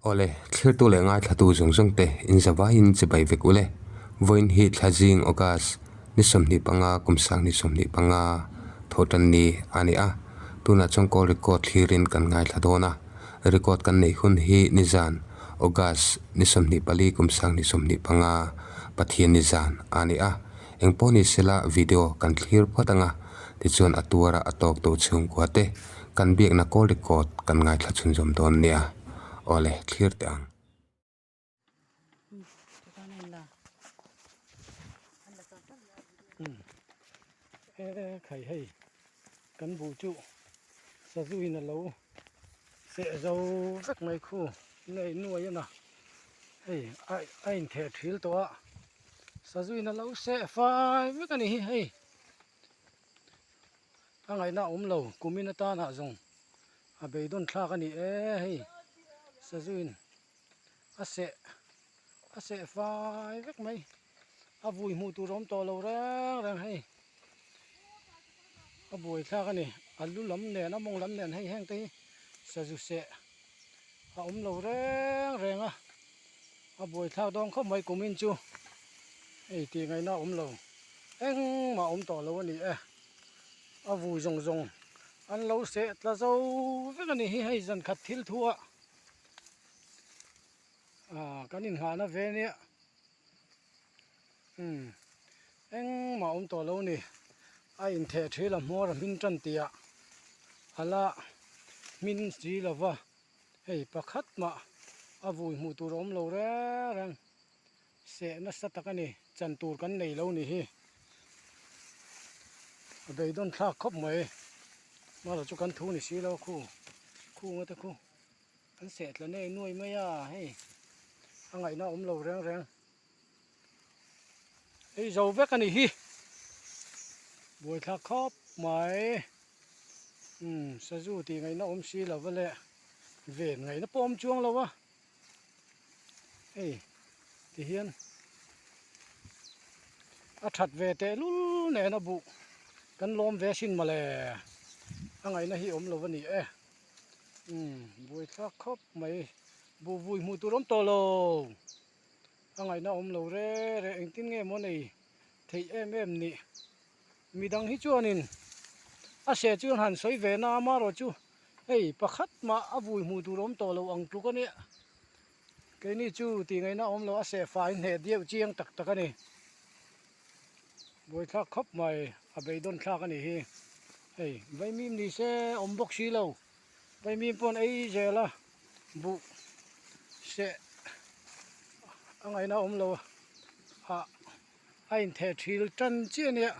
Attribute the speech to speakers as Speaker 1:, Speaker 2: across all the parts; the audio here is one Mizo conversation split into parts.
Speaker 1: Awle, thlirtu leh ngaithlatu zawng zawng te in zavaiin chibai vek ule. Vawiin hi Thlazing, August, ni 25 kum sang ni 25 thawhtan ni a ni a. Tunah chuan call record thlirin kan ngaithla dawn a. Record kan neih hun hi nizan, August, ni 24 kum sang ni 25 Pathian nizan a ni a. Engpawh ni sela video kan thlir phawt anga tichuan a tuara a tawktu chhungkua te kan biakna call record kan ngaithla chhunzawm dawn nia. Awle, thlir teh ang.
Speaker 2: E khai hei kan buh chu sazu in a lo seh zo vek mai khu nei nuai a na hei a a intheh thil tawh a sazu in a lo seh fai vek a ni hi hei a ngaihna a awm lo kumin atana zawng. A beidawn thlak a ni e hei sazuin a seh a seh fai vek mai a vui hmuh tur a awm tawh lo reng reng hei a buai thlak a ni a lu lam nen a mawng lam nen hei heng te hi sazu seh a awm lo reng reng a a buai thlak dawn khawp mai kumin chu hei tih ngaihna a awm lo engmah a awm tawh lo a ni e. A vui zawng zawng an lo seh tla zo vek a ni hi hei zan khat thil thu ah ah kan inghahna ve nia umm engmah a awm tawh lo a ni a intheh thil a hmawr a hmin tan tih ah a la hmin si lo va hei pakhat mah a vui hmuh tur a awm lo reng reng. Seh nasa tak a ni, chan tur kan nei lo ni hi. A beidawn thlak khawp mai. Mara chu kan thu ni si lo khu, khunga te khu an seh tla nei nuai mai a hei a ngaihna a awm lo reng reng. Hei zo vek a ni hi, buaithlak khawp mai. Umm sazu tih ngaihna awm si lo va le ven ngaihna pawh awm chuang lo a. Hei ti hian a that ve teh lul nen a buh kan lawm ve asin mawle a ngaihna hi awm lo a ni e umm buaithlak khawp mai buh vui hmuh tur awm tawh lo a ngaihna awm lo re re engtin nge maw nei theih em em nih midang hi chuanin a seh chu an han sawi ve na amaherawh chu hei pakhat mah a vui hmuh tur awm tawh lo ang tluk a nia keini chu tih ngaihna awm lo a seh fai hneh deuh chiang tak tak a ni buaithlak khawp mai a beidawn thlak a nih hi hei vaimim ni se awm bawk si lo vaimim pawh an ei zel a buh seh a ngaihna awm lo a. A intheh thil tan chiah ania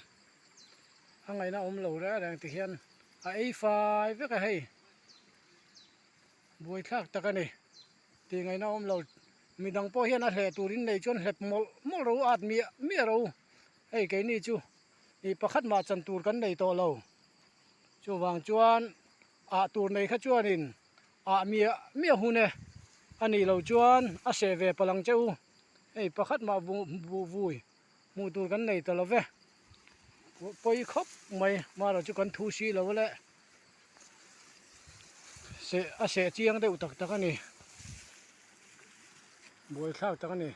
Speaker 2: a ngaihna awm lo reng reng ti hian a ei fai vek a hei buaithlak tak a ni tih ngaihna awm lo midang pawh hian a hleh turin nei chuan hlep mawlh mawlh ro at miah miah ro hei keini chu ih pakhat mah chan tur kan nei tawh lo chuvang chuan ah tur nei kha chuanin ah miah miah hun e a nih loh chuan a seh ve palh ang che u. Hei pakhat mah buh vui hmuh tur kan nei ta lo ve. Pawi khawp mai marawh chu kan thu si lo le. Seh a seh chiang deuh tak tak a ni. Buaithlak tak a ni.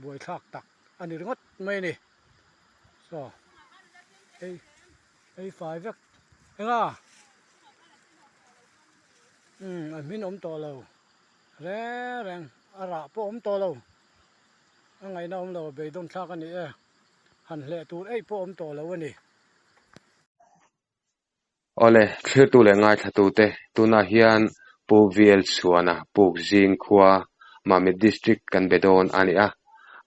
Speaker 2: Buaithlak tak a ni ringawt mai a ni. Saw hei hei fai vek enga umm a hmin awm tawh lo. Reng reng a rah pawh awm tawh lo a ngaihna awm lo beidawn thlak a ni e han hleh tur eih pawh awm tawh lo a ni.
Speaker 1: Awle, thlirtu leh ngaithlatute, tunah hian Pu VL Chhuana Puk Zing khua Mamit District kan be dawn a ni a.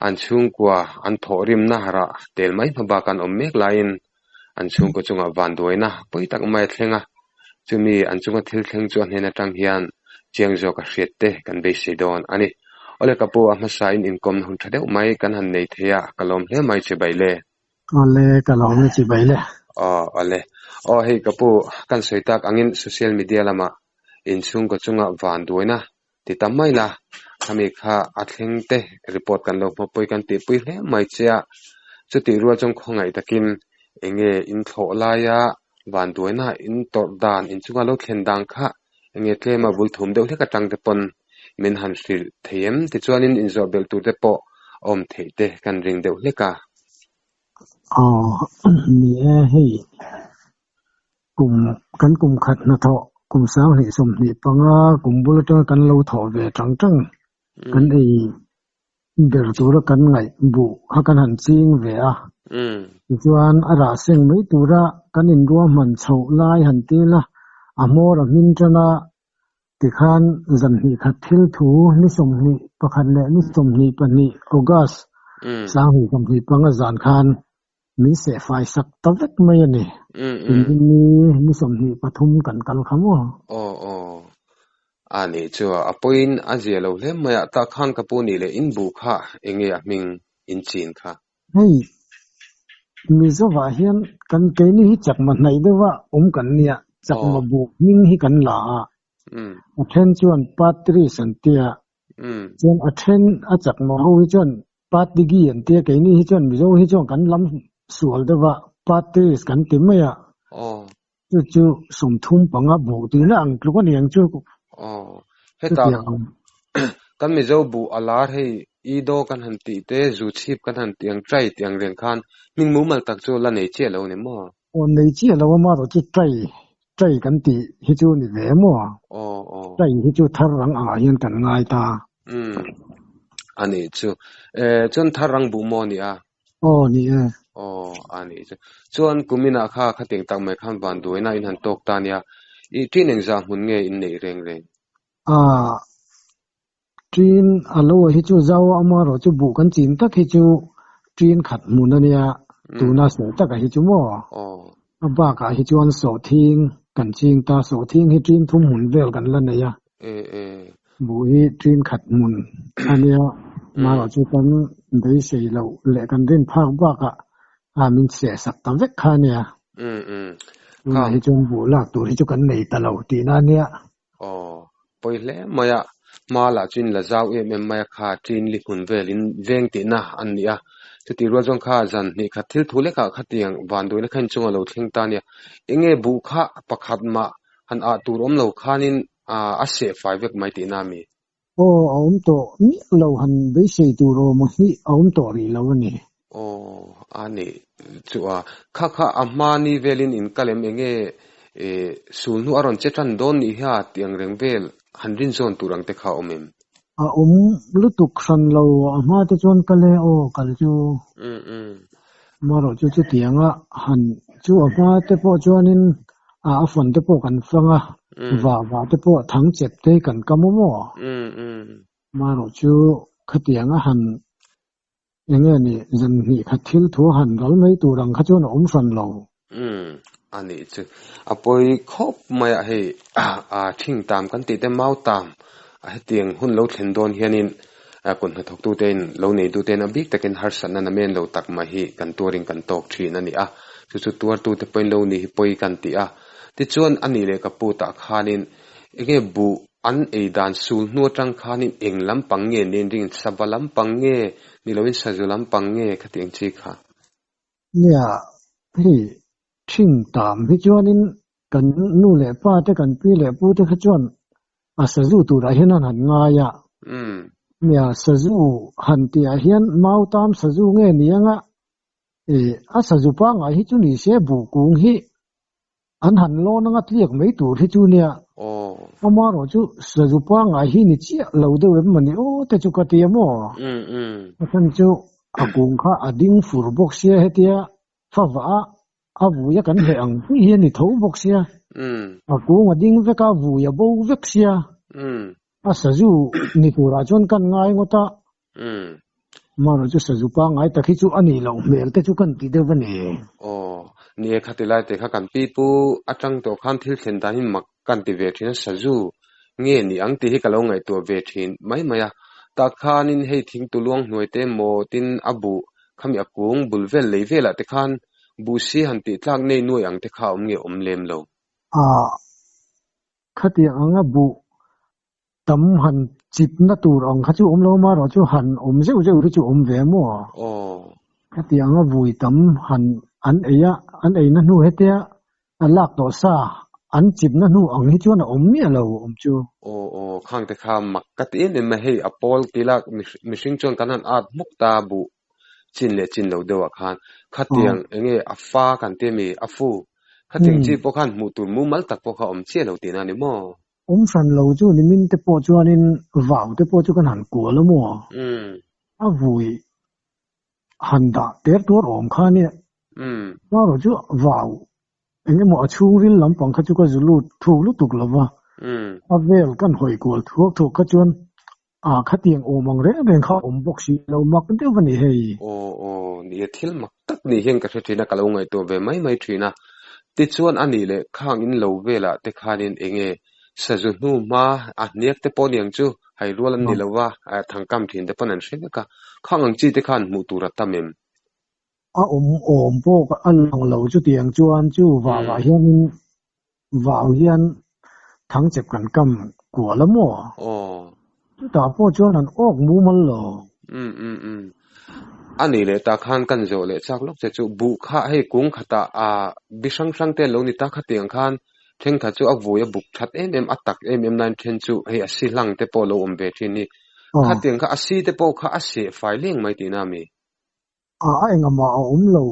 Speaker 1: An chhungkua an thawhrimna rah tel mai hma bak an awm mek laiin an chhungkaw chungah vanduaina pawi tak mai a thleng a, chumi an chunga thil thleng chu a hnen atang hian chiang zawk a hriat te kan beisei dawn a ni. Awle ka pu a hmasa in inkawmna hun tha deuh mai kan han nei thei a, ka lawm hle mai che Baile.
Speaker 2: Awle ka lawm e che Baile.
Speaker 1: Aw awle. Aw hei ka pu kan sawi tak angin social media lamah inchhungkaw chunga vanduaina ti ta mai la, khami kha a thleng te report kan lo hma pawh i kan tihpui hle mai che a, chutih rual chuan khawngaih takin enge in thlawh laia vanduaina in tawrh dan in chunga lo thlen dan kha enge tlema bul thum deuh hlek atang te pawn min han hrilh thei em? Tichuanin inzawh belh tur te pawh a awm theih te kan ring deuh hlek a.
Speaker 2: Aw ni e, hei kum kan kum khat hnathawh kum 2025 kum bul atanga kan lo thawh ve tang tang kan ei ber tura kan ngaih buh kha kan han ching ve a. Tichuan a rah seng mai tura kan inruahman chhoh lai han ti ila a hmawr a hmin tan a. Tikhan zan hnih khat thil thu ni 21 leh ni 22 August 2025 zan khan min sehfai sak ta vek mai a ni. Inrinni ni 23 kan kal kha maw?
Speaker 1: Aw aw. A nih chu a pawiin a zia lo hle mai a, tah khan ka pu nih leh in buh kha enge a hming in chin kha?
Speaker 2: Hei Mizovah hian kan keini hi chakma hnaih deuha awm kan nia, chakma buh hming hi kan la a, a then chuan Patris an tia, chuan a then a chakma ho hi chuan Patigi an tia, keini hi chuan Mizo hi chuan kan lam sual deuha Patris kan ti mai a, chu chu 35 buh tihna ang tluk a ni ang chu.
Speaker 1: Heta kan Mizo buh a lar hei Ido kan han tih te, zu chhip kan han tih ang trai tih ang reng khan hming mumal tak chu la nei chiah lo ni maw?
Speaker 2: Aw nei chiah lo a marawh chu trai trai kan tih hi chu ni ve maw? Trai hi chu thar rang angah hian kan ngai ta.
Speaker 1: Umm a nih chu. E chuan thar rang buh maw ni a?
Speaker 2: Aw ni e.
Speaker 1: Aw a nih chu. Chuan kuminah kha khatiang tak mai khan vanduaina in han tawk ta nia. I ṭin engzah hmun nge in neih reng reng?
Speaker 2: Aaa. Ṭin a lo hi chu zau a amaherawh chu buh kan chin tak hi chu ṭin khat hmun a nia, tuna sawi takah hi chu maw? A bakah hi chuan sawhthing kan ching ta, sawhthing hi ṭin thum hmun vel kan la nei a, buh hi ṭin khat hmun a nia, amaherawh chu kan beisei loh leh kan rin phak bakah a min seh sak ta vek kha a nia, tunah hi chuan buh lak tur hi chu kan nei ta lo tihna a nia.
Speaker 1: Aw, pawi hle mai a, hma lah chu in la zau em em mai a kha, ṭin li hmun vel in veng tihna an ni a, chutih rual chuan kha zan hnih khat thil thu lekah khatiang vanduaina kha inchunga lo thleng ta nia, enge buh kha pakhat mah han ah tur awm lo khanin a seh fai vek mai tihna a mi?
Speaker 2: Aw, a awm tawh miah lo, han beisei tur awm hi a awm tawh rih lo a ni.
Speaker 1: Aw, a nih chu a. Kha kha a hma ni velin in kal em enge sul hnu a rawn che tan dawn nih hi a tih ang reng vel han rin zawn tur ang te kha a awm em?
Speaker 2: A awm lutuk hran lo, a hma te chuan kal e aw kal chu. Amaherawh chu chutianga han chu a hma te pawh chuanin a a fawn te pawh kan fang a, vah vah te pawh thang chep te hi kan kam awm aw. Amaherawh chu khatianga han eng nge ni zan hnih khat thil thu han ral mai tur ang kha chuan a awm hran lo.
Speaker 1: Umm a nih chu a pawi khawp mai a hei a thing tam kan tih te mau tam a hetiang hun lo thlen dawn hianin kut hnathawktute in lo neitute in a bik takin harsatna namen lo tak mai hi kan tuarin kan tawk thin a ni a, chu chu tuartute pawhin lo ni hi pawi kan ti a. Tichuan a nih leh ka pu tah khanin enge buh an ei dan sul hnu atang khanin eng lampang nge nen ring sava lampang nge ni loin sazu lampang nge khatiang chi kha.
Speaker 2: Nia, hei thing tam hi chuanin kan nu leh pa te kan pi leh pu te kha chuan a sazu turah hian an han ngai a. Nia, sazu han tihah hian mau tam sazu nge ni anga a sazu pangngai hi chu ni se buh kung hi An han lawn anga tliak mai tur hi chu nia. Amaherawh chu sazu pangngai hi ni chiah lo deuh em mawni aw te chu ka ti a maw? A chhan chu a kung kha a ding fur bawk sia hetia favah a a vui a kan hleh ang pui hi a ni tho bawk sia. A kung a ding vek a, vui a bo vek sia. A sazu ni turah chuan kan ngai ngawt a. Amaherawh chu sazu pangngai tak hi chu a nih loh hmel te chu kan ti deuh a ni.
Speaker 1: Aw, ni e khati lai te kha kan pi pu atang tawh khan thil thlen dan hi mak kan ti ve thin a, sazu nge ni ang tih hi ka lo ngaihtuah ve thin mai mai a. Tah khanin hei thing tuluang hnuai te emaw tin a buh khami a kung bul vel lei velah te khan buh si han tih tlak nei nuai ang te kha a awm nge awm lem lo.
Speaker 2: Ah, khatiang anga buh Tam han chitna tur ang kha chu awm lo amaherawh chu han awm zeuh zeuh hi chu awm ve maw? Khatiang a vui tam han an ei a, an eina hnu hetia a lak tawh sa An chipna hnu ang hi chuan a awm miah lo awm chu.
Speaker 1: Aw aw, khang te kha mak ka ti em em a, hei a pawl tila mihring chuan kan han at hmuk ta buh chin leh chin lo deuh ah khan khatiang enge a fa kan ti ami a fu khatiang chi pawh khan hmuh tur mumal tak pawh kha awm chiah lo tihna a ni maw?
Speaker 2: Awm hran lo chu nimin te pawh chuanin vau te pawh chu kan han kual a maw? A vui han dah ter tuar awm kha nia. Erawh chu vau eng emaw a chhungril lampang kha chu ka zu lut thuk lutuk lo va, a vel kan hawi kual thuak thuak kha chuan ah khatiang awm ang reng reng kha awm bawk si lo mak deuh a ni hei.
Speaker 1: Aw aw, nia thil mak tak ni hian ka hre thin a, ka lo ngaihtuah ve mai mai thin a. Tichuan a nih leh khang in lo velah te khanin eng nge sazu hnu hma a hniak te pawh niang chu hai rual an ni lo va, thangkam thin te pawn an hre vek a, khang ang chi te khan hmuh tur a tam em?
Speaker 2: A awm awm pawh a lang lo chutiang chuan chu vau ah hianin vau hian thangchep kan kam kual a maw? Chutah pawh chuan an awk mumal lo.
Speaker 1: Um um um. A nih leh tah khan kan zawh leh chak lawk che chu buh kha hei kung khatah ah bi hrang hrang te an lo ni ta khatiang khan thenkhat chu a vui a buk that em em a tak em em laiin then chu hei a si hlang te pawh a lo awm ve thin hi. Khatiang kha a si te pawh kha a seh fai leng mai tihna a mi?
Speaker 2: A a engahmah a awm lo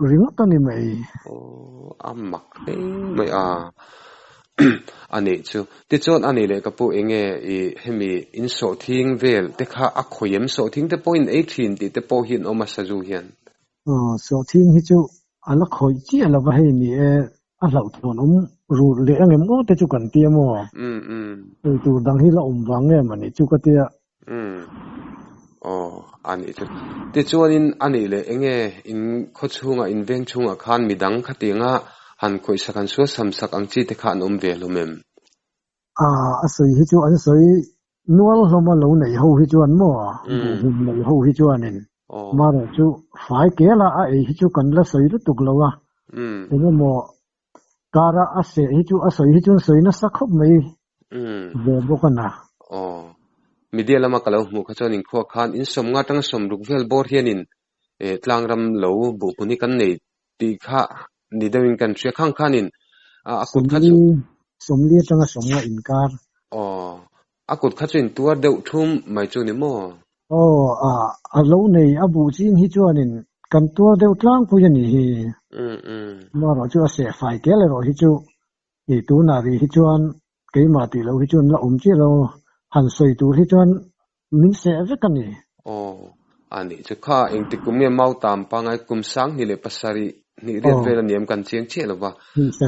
Speaker 2: ringawt a ni mai.
Speaker 1: Aw, a mak hle mai a. A nih chu. Tichuan a nih leh ka pu enge i hemi in sawhthing vel te kha a khawi em? Sawhthing te pawhin ei thin tih te pawh hi an awm a sazu hian.
Speaker 2: Aw, sawhthing hi chu a la khawih chiah lo va hei ni e, a hlauhthawn awm rur leh angem aw te chu kan ti a maw? Ei tur dang hi la awm vang nge mawni chu ka tia.
Speaker 1: Umm. Aw, a nih chu. Tichuanin a nih leh enge in khaw chhungah, in veng chhungah khan midang khatianga han khawihsak, han sual sam sak ang chi te kha an awm ve hlawm em?
Speaker 2: A, a sawi hi chu an sawi nual hlawm a lo neih ho hi chuan maw? Buhhmun neih ho hi chuanin. Marawh chu fai kela a ei hi chu kan la sawi lutuk lo a. Engemaw kara a seh hi chu a sawi hi chuan sawi nasa khawp mai ve bawk a na.
Speaker 1: Aw. Media lama ka lo hmuh kha chuan inkhua khan in sawmnga atanga sawmruk vel bawr hianin tlangram lo buhhmun hi kan nei tih kha ni deuhin kan hria khang khanin a kut kha chu.
Speaker 2: Sawmli atanga sawmnga inkar.
Speaker 1: Aw. A kut kha chu in tuar deuh thum mai chu ni maw?
Speaker 2: Aw, a, a lo nei a buh ching hi chuanin kan tuar deuh tlangpui a nih hi.
Speaker 1: Umm umm.
Speaker 2: Amaherawh chu a seh fai tel erawh hi chu i tunah rih hi chuan keimah tih loh hi chuan la awm chiah lo, han sawi tur hi chuan min seh vek a ni.
Speaker 1: Aw, a nih chu kha engtik kum nge mau tam pangai kum sanghnih leh pasarih hnih riat vel a niam kan chiang chiah lo va.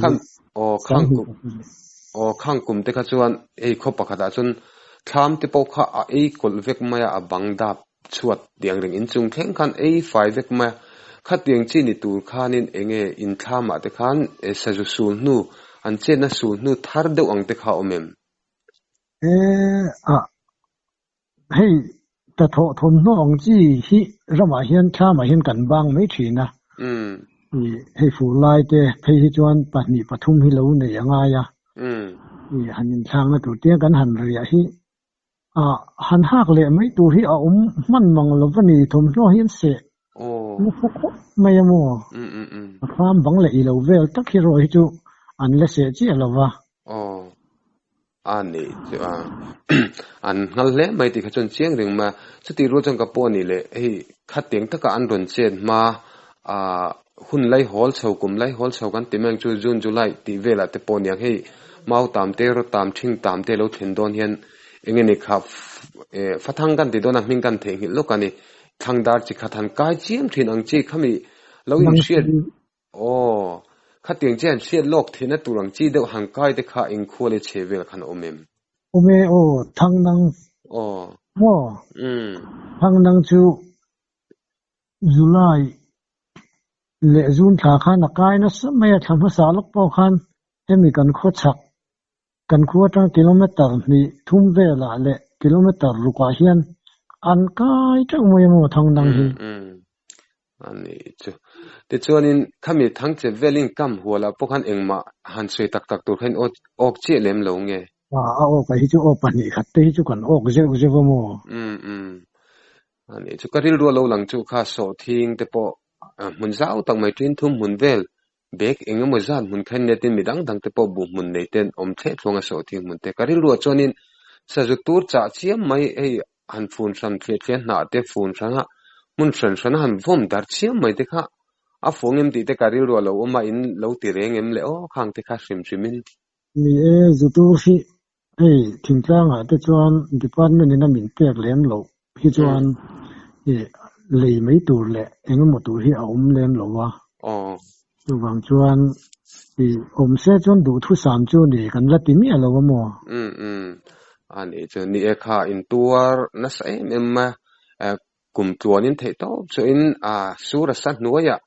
Speaker 1: Khan, aw, khang kum, aw, khang kum te kha chuan hei khaw pakhatah chuan thlam te pawh kha a ei kawlh vek mai a, a bang dap chhuat tiang reng inchung thleng khan ei fai vek mai a. Khatiang chi ni tur khanin enge in thlamah te khan sazu sul hnu, an chetna sul hnu thar deuh ang te kha a awm em?
Speaker 2: E, a, Hei hnathawh thawmhnaw ang chi hi ramah hian thlamah hian kan bang mai thin a. Hei fur lai te phei hi chuan pahnih pathum hi lo nei a ngai a. Han inthlakna tur te kan han riah hi han hak leh mai tur hi a awm hman mang lo va ni thawmhnaw hi an seh nasa khawp mai a maw. A thlam bang leh i lo vel tak hi erawh hi chu an la seh chiah lo va.
Speaker 1: A nih chu a an nghal hle mai tih kha chuan chiang reng mai a, chutih rual chuan ka pawh a nih leh hei khatiang taka an rawn chet hma ah hun lai hawl chho kum lai hawl chho kan ti mai ang chu June July tih velah te pawh aniang hei mau tam te rawt tam thing tam te lo thlen dawn hian eng nge ni kha eh fathang kan ti dawn a hming kan theihnghilh lawk a ni thlang dar chi khat han kai chiam thin ang chi khami lo inhriat Aw, khatiang chian hriat lawk theihna tur ang chi deuh han kai te kha engkhual e chhe vel khan a awm em?
Speaker 2: Awm e, aw, thang nang.
Speaker 1: Aw.
Speaker 2: Maw?
Speaker 1: Umm.
Speaker 2: Thang nang chu July leh June thla khan a kai nasa mai a, thla hmasa lawk pawh khan hemi kan khaw chhak, kan khua atang kilometer hnih thum velah leh kilometer rukah hian an kai teuh mai a maw thang nang hi.
Speaker 1: Umm umm. A nih chu. Tichuanin khami thangchep velin kam hualah pawh khan engmah han sawi tak tak tur khan awk chiah lem lo nge?
Speaker 2: A awk ah hi chu aw pahnih khat te hi chu kan awk zeuh zeuh a maw?
Speaker 1: Umm umm. A nih chu. Ka rilru a lo lang chu kha sawhthing te pawh hmun zau tak mai ṭin thum hmun vel Bag eng emaw zat hmun kha net in midang dang te pawh buh hmun nei ten awm thleh thluang a sawh thing hmun te. Ka rilruah chuanin sazu tur chah chiam mai hei han fun hran thliah thliah hnah te fun hran a hmun hran hran a han vawm dar chiam mai te kha a fuh ngem tih te ka rilruah lo awm a in lo ti reng em le aw khang te kha hrim hrim in.
Speaker 3: Ni e, zu tur hi hei thingtlangah te chuan department in a min pek lem loh hi chuan ih lei mai tur leh eng emaw tur hi a awm lem lo a. Chuvang chuan ih awm se chuan duhthusam chu ni kan la ti miah lo a maw?
Speaker 1: Umm umm a nih chu ni e kha intuar nasa em em a Kum tluanin theih tawp chuahin a sur a sa hnuaiah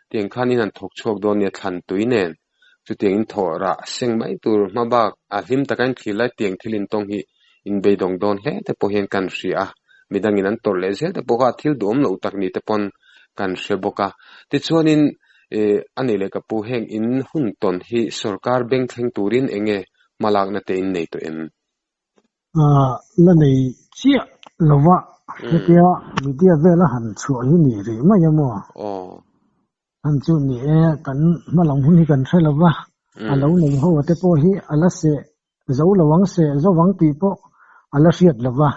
Speaker 1: tiang khanin an thawk chhuak dawn nia thlan tui nen chutiangin thawh rah seng mai tur hma bak a hlim taka in thlir lai tiang thil intawng hi inbeidawng dawn hle te pawh hian kan hria a, midangin an tawrh leh zel te pawh kha thil duhawm loh tak ni te pawn kan hre bawk a. Tichuanin ih a nih leh ka pu heng in hun tawn hi sorkar beng thleng turin eng nge hmalakna te in nei tawh em?
Speaker 3: La nei chiah lova hetia media vela han chhuah hi ni rih mai a maw? Han chu ni e, kan hmalam hun hi kan hre lova, a lo nei ho te pawh hi a la seh zo lo ang seh zo ang tih pawh a la hriat lova.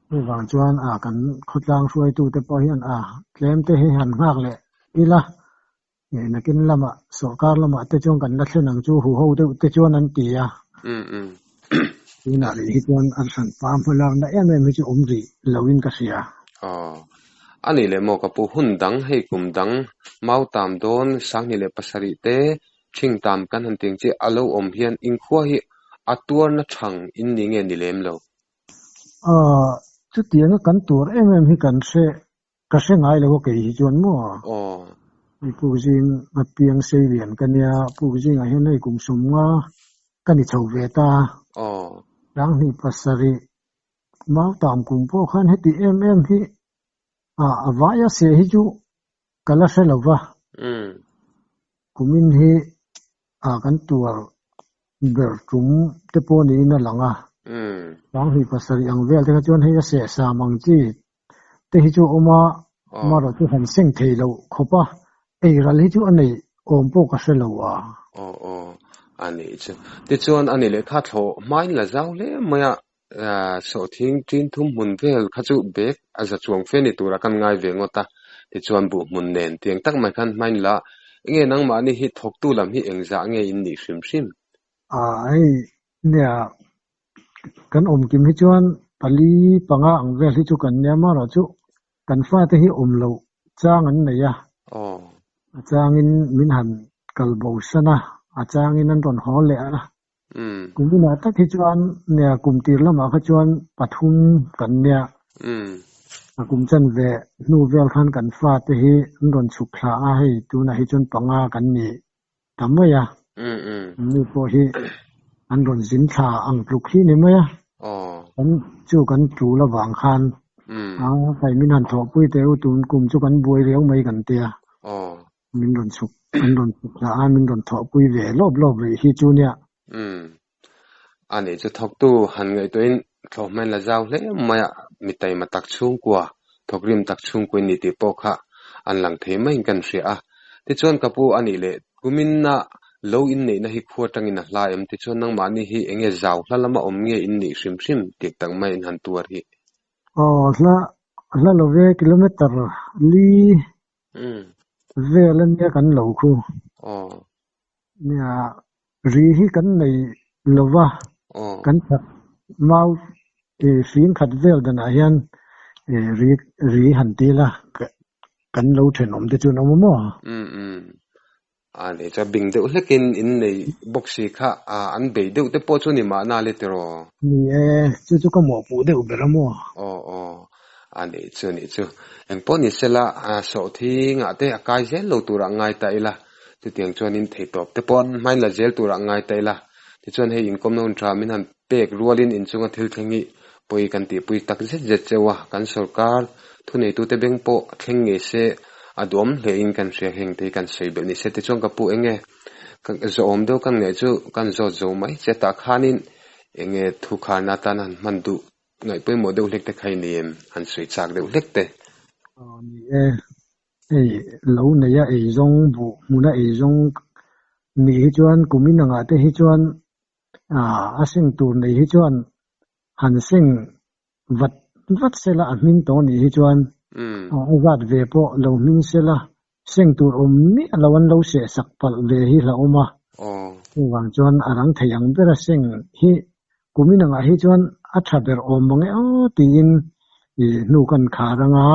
Speaker 3: Chuvang chuan a kan khawtlang hruaitu te pawh hian a tlem te hi han nghak leh ila, Nakin lamah sawrkar lamah te chuan kan la thlen ang chu huho deuh te chuan an ti a. Tunah rih hi chuan a hranpa hma lakna em em hi chu awm rih loin ka hria.
Speaker 1: Aw. A nih leh maw ka pu, hun dang hei kum dang mau tam dawn 2007 te ṭhing tam kan han ti ang che a lo awm hian inkhua hi a tuarna ṭhang in ni nge ni lem lo?
Speaker 3: Aw, chutianga kan tuar em em hi kan hre Ka hre ngai lo a kei hi chuan maw? Hei puk zing a piang sei lian ka nia, puk zingah hian hei kum 50 ka ni chho ve ta. 2007 mau tam kum pawh khan heti em em hi a vai a seh hi chu ka la hre lo va. Kumin hi kan tuar ber tum te pawh niin a lang a. 2007 ang vel te kha chuan hei a seh sam ang chi te hi chu a awm a, amaherawh chu han seng thei loh khawp a, ei ral hi chu a nei awm pawh ka hre lo a.
Speaker 1: Aw aw, a nih chu. Tichuan a ni lehkha thlawh hmain la zau hle mai a, sawhthing tin thum hmun vel kha chu bag a za chuang fe ni tura kan ngai ve ngawt a, tichuan buh hmun nen tiang tak mai khan hmain la enge nangmahni hi thawktu lam hi engzah nge in nih hrim hrim?
Speaker 3: A hei nia Kan awm kim hi chuan pali panga ang vel hi chu kan nia amaherawh chu kan fate hi awm loh chang an nei a, a changin min han kal bo san a, a changin an rawn haw leh a. Kum inah tak hi chuan nia kum tir lamah kha chuan pathum kan nia, a kum chanve hnu vel khan kan fate hi an rawn chhuk thla a, hei tunah hi chuan panga kan ni ta mai a, mi pawh hi an rawn zin thla ang tluk hi ni mai a, kan chu kan tul avang khan a kai min han thawhpui teh u tun kum chu kan buai riau mai kan tia, min rawn chhuk an rawn chhuk thla a min rawn thawhpui ve lawp lawp rih hi chu nia.
Speaker 1: A nih chu thawktu han ngaihtuahin thlawhhma in la zau hle mai a, mi taima tak chhungkua, thawkrim tak chhungkua in ni tih pawh kha an lang thei maiin kan hria a. Tichuan ka pu a nih leh kuminna lo inneihna hi khua atangin a hla em? Tichuan nangmahni hi eng nge zau hla lama awm nge in nih hrim hrim tih tak mai in han tuar hi.
Speaker 3: Aw hla hla lo ve kilometer li vel ania kan lo khu. Nia ri hi kan nei lo va, kan chak mau hring khat vel danah hian ri ri han ti ila kan lo thenawm te chu an awm a maw?
Speaker 1: Umm umm. A nei chuan bing deuh hlekin in nei bawk si kha an bei deuh te pawh chu ni mahna le tiraw?
Speaker 3: Ni e, chu chu ka mawhpuh deuh ber a maw?
Speaker 1: Aw aw, a nih chu nih chu. Engpawh ni sela sawhthingah te a kai zel lo turah ngai ta ila, chutiang chuanin theihtawp te pawh an hmain la zel turah ngai ta ila. Tichuan hei inkawmna hun tha min han pek rualin inchunga thil thleng hi pawi kan tihpui tak zet zet cheu a, kan sorkar thuneitute beng pawh thleng ngei se a duhawm hlein kan hria heng te hi kan sawi belh ni se. Tichuan ka pu eng nge zawhawm deuh kan ngaih chu kan zawt zo mai che tah khanin eng nge thu kharna atan han hman duh ngaih pawimawh deuh hlek te kha i nei em? Han sawi chak deuh hlek te.
Speaker 3: Aw ni e, hei lo neia eizawng buh hmuna eizawng. nih hi chuan kum inangah te hi chuan a seng tur nei hi chuan han seng vat vat sela a hmin tawh nih hi chuan a zat ve pawh lo hmin sela seng tur awm miah lo an lo seh sak palh ve hi hlauhawm a. Chuvang chuan a rang thei ang bera seng hi kum inangah hi chuan a tha ber awm mang e aw tiin hnu kan khar anga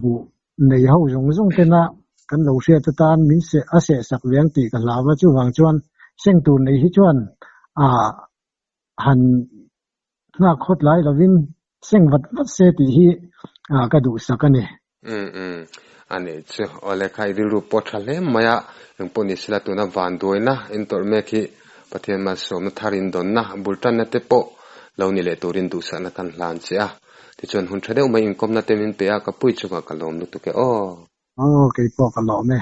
Speaker 3: buh nei ho zawng zawng tena kan lo hriat atan min seh a seh sak ve ang tih ka hlau a, chuvang chuan seng tur nei hi chuan han nghak khawt lai lovin seng vat vat se tih hi ka duhsak a ni.
Speaker 1: Umm umm a nih chu. Awle kha i rilru pawh tha hle mai a, engpawh ni sela tuna vanduaina in tawrh mek hi Pathian malsawmna thar in dawnna bul tanna te pawh lo ni leh turin duhsakna kan hlan che a. Tichuan hun tha deuh mai inkawmna te min pe a, ka pui chungah ka lawm lutuk e aw.
Speaker 3: Aw keipawh ka lawm e.